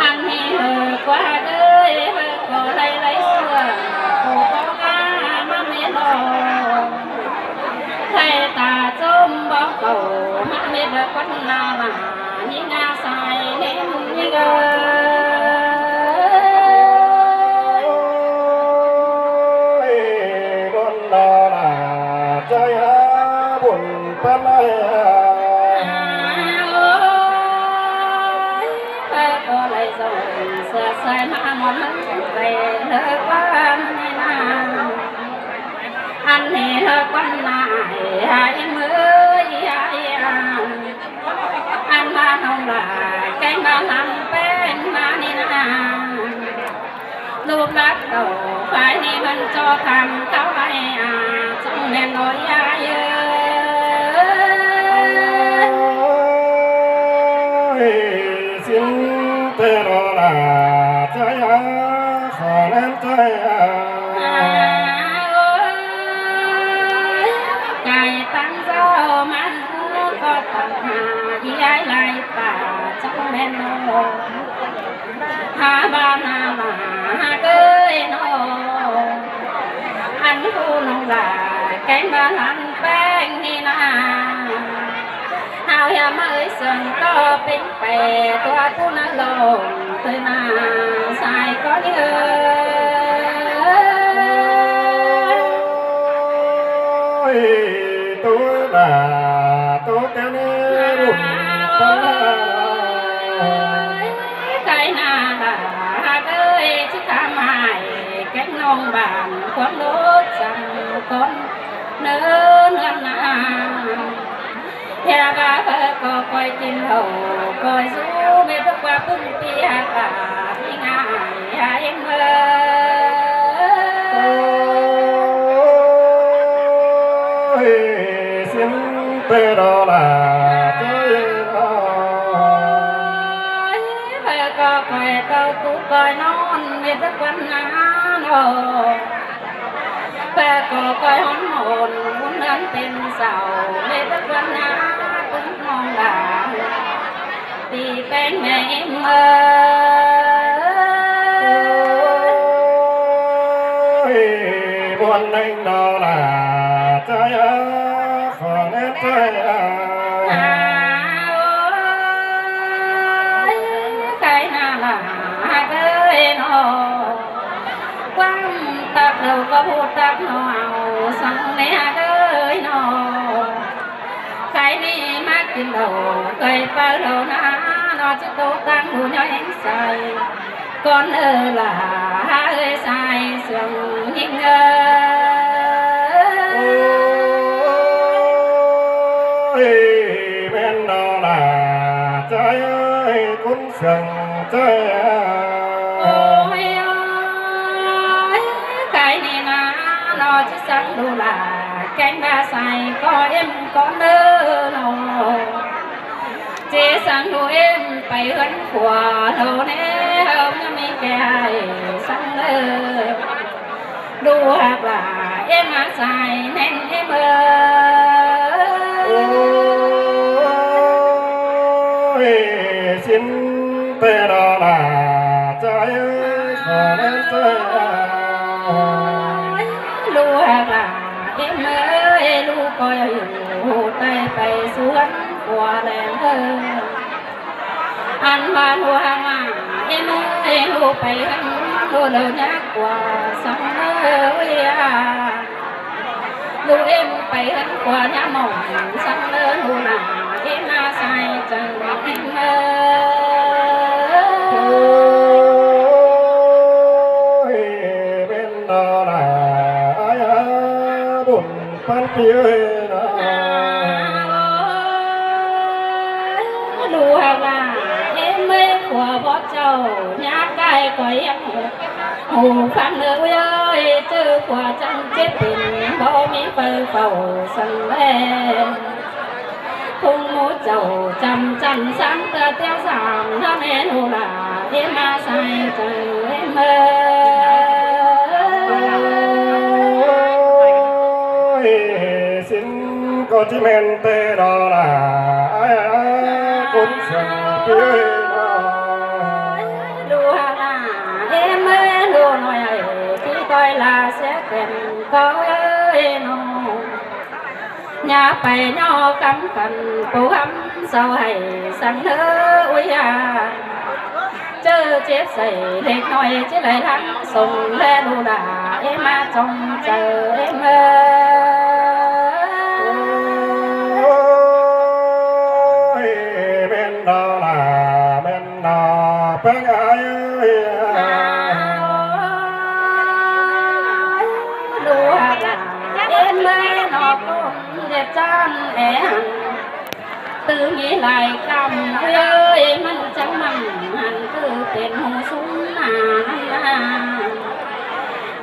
ອັນນີ້ເຮີກວ່າເອີຍ ເຮີກໍໄລ່ໄລ່ເຊື່ອ ຜູ້ກໍງາມມາເມນອ ໄທຕາຈົ່ມບໍ່ເຂົ້າ ມາເມດຄົນໜ້າມາ ຍິງອາໄສເນມຍິງເອີຍ. ບຸນນາລາໃຈຫາບຸນປານໃດ ເອີຍ ກໍໄດ້ສົ່ງເສື້ອສາຍມາໝົດໄປເລີກວ່າມັນນາ ອັນນີ້ເລີກວັນນາໃຫ້ເອີຍ ອັນມານ້ອງຫຼ້າແກງມານຳແປ້ງມານີ້ນາ ລູກລັກເຕົ້າຝ່າຍນີ້ມັນຈໍຄຳເຂົາໃຫ້ອາ ຈົ່ງແມ່ນນ້ອຍຍາຍເອີຍ ສິນແຕ່ລໍຫຼ້າໃຈອາ ຂໍແນມໃຈອາ ໃຈຕັ້ງເຈົ້າມາ ກໍຕ້ອງຫາຍາຍຫຼາຍປ່າ ຈັ່ງແມ່ນນ້ອຍ ຫາບ້ານຫາມາເກີຍນ້ອງ ອັນຜູ້ນ້ອງຫຼ້າແກງບານແປ້ງນີ້ນາ ຫາວຍາມເອີຍເຊິ່ງກໍເປັນແປຕົວຜູ້ນະລົງເຕີນາສາຍກໍເດີ ໂອ້ຍ ໂຕດາ ໂຕແຕ່ເນລຸນປານາ ໄກ່ນາດາເອີຍ ຊິທຳໃຫ້ແກງນ້ອງບ້ານຄວາມໂລດສຳຄົນເນີນເຮືອນນາ ແຕ່ວ່າເພິ່ນກໍຄ່ອຍກິນເຫຼົ້າ ຄ່ອຍສູບເຮັດກວ່າປຶ້ງເປຍກະ ໂອ້ຍ ສິນແຕ່ລໍຫຼ້າເຈົ້າເອີຍ ເພິ່ນກໍຄ່ອຍເຕົ້າຕູ້ຄ່ອຍນອນ ເຮັດກວ່ານານອ ແປກໍກ້ອຍຮ້ອນໝົນ ບຸນເຮືອນເປັນເສົາ ເຮັດເປັນວັນນາເປັນຫ້ອງດາ ຕີແປ້ງແມ່ເອີຍ ໂອ້ຍ ບ່ອນໃດນໍລະ ໃຈເອີຍ ຂໍແນມໃຈເອີຍ ອາ ໂອ້ຍ ໃຈນາລະ ຮັກເອີຍນໍ ຄວາມຕັກເຫຼົ້າກໍຮູ້ຕັກເອົາ ເອົາສັງແນ່ເອີຍນໍ ໃຜນີ້ມາກິນເຫຼົ້າ ເຄີຍໄປເຫຼົ້ານານໍ ຈະໂຕຕັ້ງຫູຍ້ອຍແຮງໃສ ກ່ອນເອີລາເອີຍ ສາຍສວງຍິງເອີຍ ໂອ້ຍ ແມ່ນນໍລະ ໃຈເອີຍ ຄຸນ ເຊື່ອງໃຈ ໂອ້ຍ ໂອ້ຍ ກໍຊິສັ່ງດູລາແກງບາໃສ່ກໍເອັມກ່ອນເດີເນາະ ຊິສັ່ງດູເອັມໄປເຮືອນຂົວໂລແນວ ຍັງມີແກ່ໃຫ້ສັ່ງເດີ ດູຮັກຫຼ້າເອັມມາໃສ່ແໜ້ນເອັມເອີຍ ໂອ້ຍ ຊິນແຕ່ດອລາ ໃຈເອີຍ ຂໍແມ່ນໃຈ ລູກຫຼ້າເອັມເອີຍ ລູກກໍຢູ່ໄກໄປສວນຂົວແລງເອີຍ ອັນວ່າລູກຫຼ້າເອັມເອີຍ ລູກໄປເຮືອນລູກເລີຍຍາກກວ່າສັງເອີຍ ລູກເອັມໄປເຮືອນຂົວຍາມອງສັງເລີ ລູກຫຼ້າເອັມມາໃສ່ຈັງເອັມເອີຍ ໂອ້ຍ ແມ່ນດອລາ ອາຍ ອາ ບຸນປັນປີເອີຍນະ ລູກຫຼ້າເອັມເອີຍ ຜົວບໍ່ເຈົ້າຍາມໃດກໍຍັງ ຫູຟັງເດີເອີຍ ເຈີຜົວຈັ່ງເຈັບເປັນ ບໍ່ມີໄຟເຝົ້າສັງແລ ຄົງໝູເຈົ້າຈຳຈັນສັງເທື່ອແຕ່ສາມ ຖ້າແມ່ນໂອລາເອມາໃສ່ໃຈເອີຍ ໂອ້ຍ ສິນກໍຊິແມ່ນແຕ່ດອກລະ ຄົນເຊື່ອເປີຍເນາະ ດູຫາເອັມເອີຍ ດູໜ້ອຍເອີຍ ທີ່ຄອຍລາເສຍແກ່ນກໍເອີຍເນາະ ຢ່າໄປຍໍຄຳຂັນປູຄຳເຊົາໃຫ້ສັງເດີອຸຍຢາ ເຈີເຈັບໃສ່ເລັກນ້ອຍ ຊິໄຫຼທັງສົງແລດູລາເອມາຈົ່ງໃຈເອີຍ ໂອ້ຍ ແມ່ນດອກລະ ແມ່ນ ນາເປັນອາຍ ລູກຫຼານເອັນເອີຍ ນອກກົມເດັດຈ້ານແອງ ຕື່ມມີຫຼາຍກຳເອີຍ ມັນຈັ່ງມັງຫັນຄືເປັນຫູສຸມນາ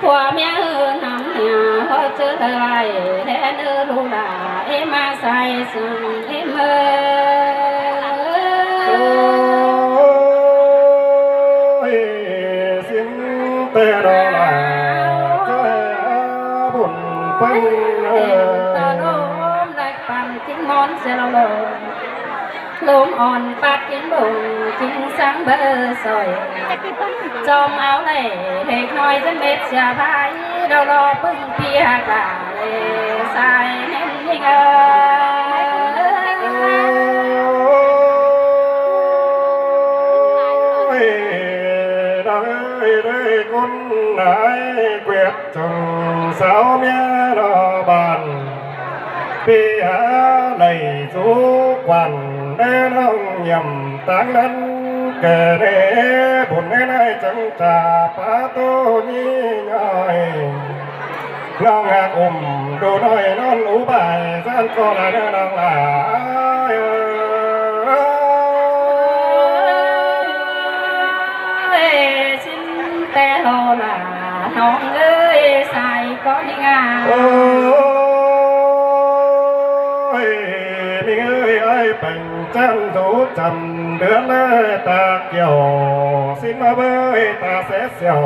ຜົວເມຍເອີນຳເມຍ ພໍເຈີຫຼາຍແລເດີລູກຫຼາເອມາໃສ່ ເອີຍ ໂອ້ຍ ສິນແຕ່ດອກຫຼາ ເຈົ້າບຸນປັນເອີຍ ຕາລົມໄດ້ປັນກິນນອນເສຍແລ້ວເລີຍ ລົມອ່ອນປາດກິນບົງກິນສັງເບີສອຍ ຈອມເອົາໄດ້ເລັກນ້ອຍ ຈັ່ງເບັດເສຍບາຍ ດອກຫຼໍ່ປຶ້ງ ເປຍກາເອສາຍແມ່ນຍິງເອີຍ ໂອ້ຍ ນາງເອີຍ ເດີຄົນນາຍ ກວຽດຈົງສາວເມຍລາວບ້ານ ເປຍຫາໄດ້ສຸກວັນ ແລນ້ອງຢ້ຽມ ຕາງນັ້ນແກ່ແດ່ ບຸນແດ່ນາຍຈັ່ງຈາປາໂຕຍິ່ງໃຫຍ່ ນ້ອງຫາກອຸ້ມດູໜ້ອຍນອນອຸບາຍ ສານກໍລະເດີນ້ອງຫຼາເອີຍ ຊິນແຕ່ໂລລາ ນ້ອງເອີຍ ສາຍກໍມີງາ ໂອ້ຍ ມີເອີຍ ອ້າຍແປງ ຈັນໂທຈຳເດືອນແລຕາກ່ຽວ ຊິມາເບີຍຕາແສສຽວ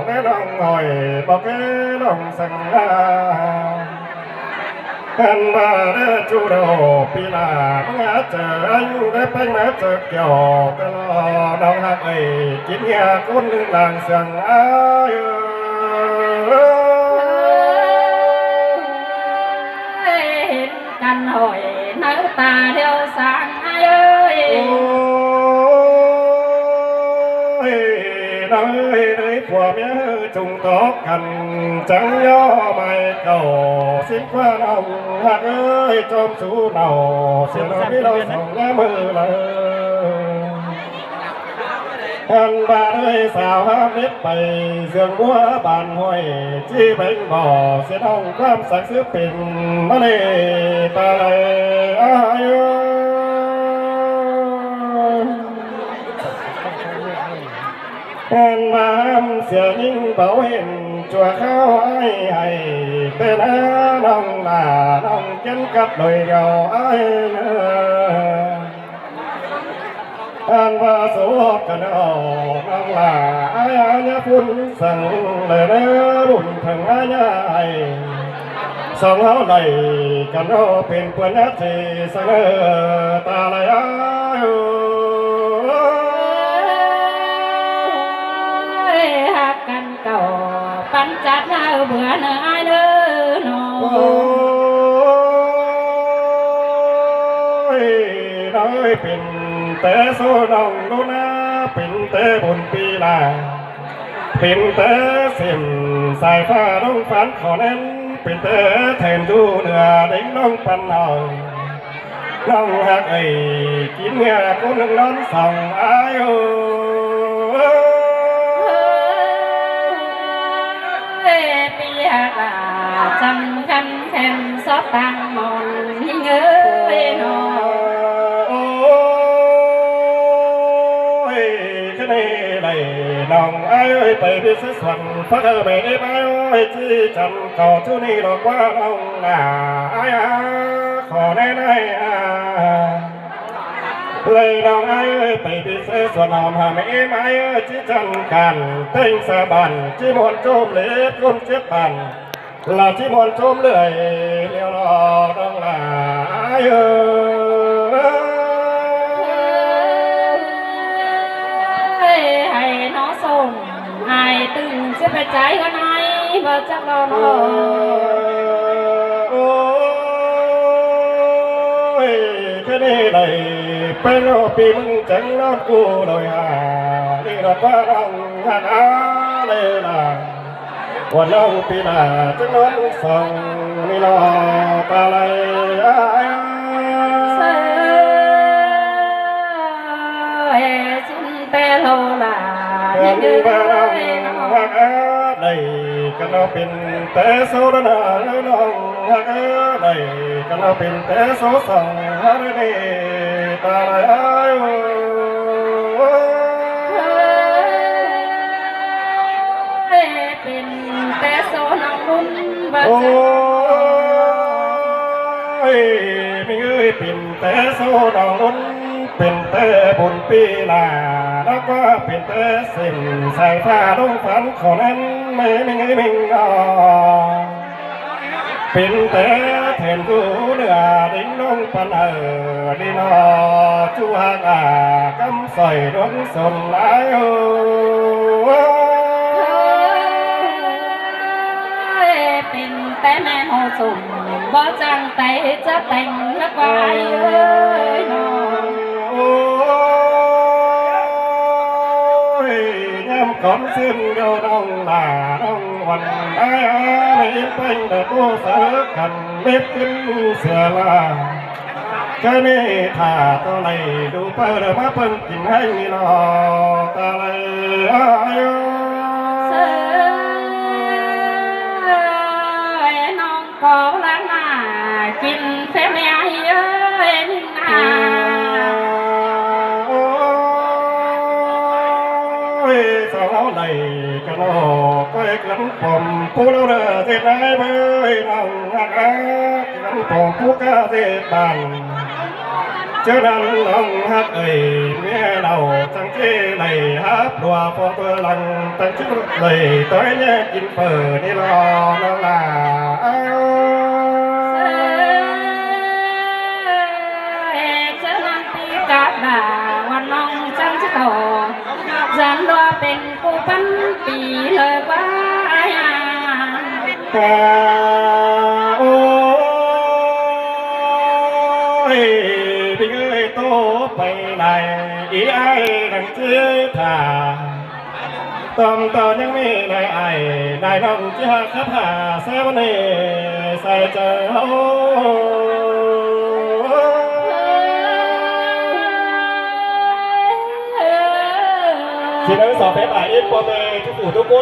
ແລນ້ອງອ້ອຍ ບໍ່ແກ່ນ້ອງສັງຫາ ອັນວ່າແລຈູໂດປີໜ້າ ມາຫາເຈີອາຍຸ ແລໄປມາເຈີກ່ຽວ ຕະຫຼອດນ້ອງຮັກເອີຍ ກິນເຫື່ອຄົນລາງເຊື່ອງອາຍ ເອີຍ ເຫັນກັນຫ້ອຍໃນຕາດຽວສາງອາຍເອີຍ ໂອ້ຍ ນາງເອີຍ ໃນຜົວເມຍຈຸງຕອກກັນ ຈັງຍໍໄມ້ເກົ່າ ສິ້ນຟ້ານ້ອງຮັກເອີຍ ຈອມຊູເນົ່າ ເສຍເນາະມີເຮົາສອງແລມືເລີຍ ອັນບາດເອີຍ ສາວຫາເມັດໄປ ເຊື່ອງບົວບານຫ້ອຍ ຈີເບັງບໍ່ ເສຍນ້ອງຄວາມສັກສືບເປັນມະເນຕາໄລອາຍເອີຍ ແມ່ນມາມເສຍຍິງເບົາເຫັນ ຊົ່ວຄາວອ້າຍໃຫ້ແຕ່ໜ້ານ້ອງຫຼ້າ ນ້ອງແກ່ນກັບໂດຍດຽວອ້າຍເອີ. ອັນວ່າສອບກັນເອົານ້ອງຫຼ້າ ອາຍາຍາພຸ້ນສັງ ແລະເດີບຸນເຖິງອາຍາຍ ສອງເຮົາໄດ້ກັນເອົາເປັນເພື່ອນຍາດເສສະເໜີຕາລາຍອ້າຍເອີຍ. ຮັກກັນເກົ່າປັນຈັດເອົາເບື່ອເນີອ້າຍເດີເນາະ. ໂອ້ຍ ນ້ອຍເປັນແຕ່ໂຊນ້ອງດູນາ ເປັນແຕ່ບຸນປີລາ ເປັນແຕ່ເສັ້ນສາຍຟ້າລົງຝັນຂໍແໜ້ນ ເປັນແຕ່ແທນຢູ່ເໜືອເດັງນ້ອງປັນເອົາ ນ້ອງຮັກເອີຍ ກິນເຫື່ອຄົນໜຶ່ງນອນສອງອ້າຍເອີຍ. ເອີຍ ປີຮັກຫຼ້າ ຈຳຄັນແຄມຊອບຕາງໝອນຍິງເອີຍເນາະ. ໂອ້ຍ ຄືນີ້ໄດ້ນ້ອງອ້າຍເອີຍ ໄປພິເສດສວນ ຝາກເອີຍແມ່ເອັມອ້າຍເອີຍ ຈີ່ຈັນ ເຂົ້າຈຸນີ້ດອກວ່ານ້ອງຫຼ້າອ້າຍອາ ຂໍແນໃນອາ ເລີຍນ້ອງອ້າຍເອີຍ ໄປພິເສດສວນ ຫອມຫາແມ່ເອັມອ້າຍເອີຍ ຈີ່ຈັນ ການແຕ່ງສາບານ ຈີ່ມ່ວນໂຈມເລັບ ກົ້ນເຈັດບານ ລະຈີ່ມ່ວນໂຈມເລື້ອຍ ແລ້ວລະນ້ອງຫຼ້າອ້າຍເອີຍ. ໃຫ້ນ້ອງສົ່ງ ອ້າຍຕຶງຊິໄປຈ່າຍເງິນໃຫ້ ບໍ່ຈັກດອກນ້ອງ. ໂອ້ຍ ແຄ່ນີ້ໄດ້ ໄປເນາະ ປີມຶງຈັ່ງນອນກູໂດຍຫາ ນີ້ນອນວ່ານ້ອງຮັກອາເລີລາ ວ່ານ້ອງປີໜ້າຈັ່ງນອນສອງ ນີ້ນອນຕາໄລອາຍ. ແຕ່ໂລລາ ເຫັນວ່ານ້ອງຮັກເອີຍ ໄດ້ກັນເອົາເປັນແຕ່ໂຊລະນາ ເອີຍນ້ອງຮັກເອີຍ ໄດ້ກັນເອົາເປັນແຕ່ໂຊສອງ ຮັກເອີຍ ຕາລາຍອ້າຍເອີຍ. ເປັນແຕ່ໂຊນ້ອງລຸນ ບໍ່ ໂອ້ ຈັກ ຍ ມິງເອີຍ ເປັນແຕ່ໂຊນ້ອງລຸນ ເປັນແຕ່ບຸນປີລາ ແລ້ວກໍເປັນແຕ່ເສັ້ນສາຍຟ້າລົງຝັນ ຂໍແນໃນມິງເອີຍມິງເອີຍ ເປັນແຕ່ແທນຢູ່ເໜືອດິນລົງປັນເອີ ດິນເນາະ ຈຸຮັກອາ ກຳສອຍດວງສົນຫຼາຍເອີ. ເປັນແຕ່ແມ່ນໂຫສົມ ບໍ່ຈັ່ງໃດຈະແຕ່ງລັກວາຍເອີຍນ້ອງ. ໂອ້ຍ ຍາມກ່ອນຊື່ນດຽວນ້ອງຫຼ້ານ້ອງອ່ອນ ອ້າຍເອີຍ ໄປເດີໂຕເສີກັນເມັດຂຶ້ນເສືອລາ ກະນີ້ຖ້າຕໍ່ໄລດູເປີເດີມາເບິ່ງກິນໃຫ້ມີລໍຕາໄລອ້າຍເອີຍ. ເອີຍ ນ້ອງກໍລັກໜ້າກິນເຟມຍາເອີຍ ນິງນາ ໂອ້ຍ ສາວເຮົາໄດ້ກະນອກ ໄປກັນປ້ອມປູເລີເດເດນາຍເອີຍ ນ້ອງຮັກ ກັນປ້ອມປູກາເດບານ ເຈົ້ານັ້ນນ້ອງຮັກເອີຍ ແມ່ເຮົາຈັ່ງເຈໄດ້ຮັບຕົວພໍເປີຫຼັງ ຕັ້ງຈິດໄດ້ຕໍ່ຍແຍກກິນເປີນີ້ລໍນ້ອງຫຼ້າ. ເຈົ້ານັ້ນປີກາດາ ວັນນ້ອງຈັ່ງຈະເຂົ້າ ຈັນວ່າເປັນຜູ້ປັນປີເລີກວ່າອາຍ ກາ ໂອ້ຍ ພີ່ເອີຍ ໂຕໄປໄດ້ ອີອ້າຍນັ່ງຈື່ຖ້າ ຕ້ອມຕໍ່ຍັງມີນາຍອ້າຍ ນາຍນ້ອງທີ່ຮັກຄັບຫາແຊວເນ ໃສ່ເຈົ້າ. ຊິເດີສອບແບບອາເອັຟພໍ່ແມ່ທຸກຜູ້ທຸກຄົນ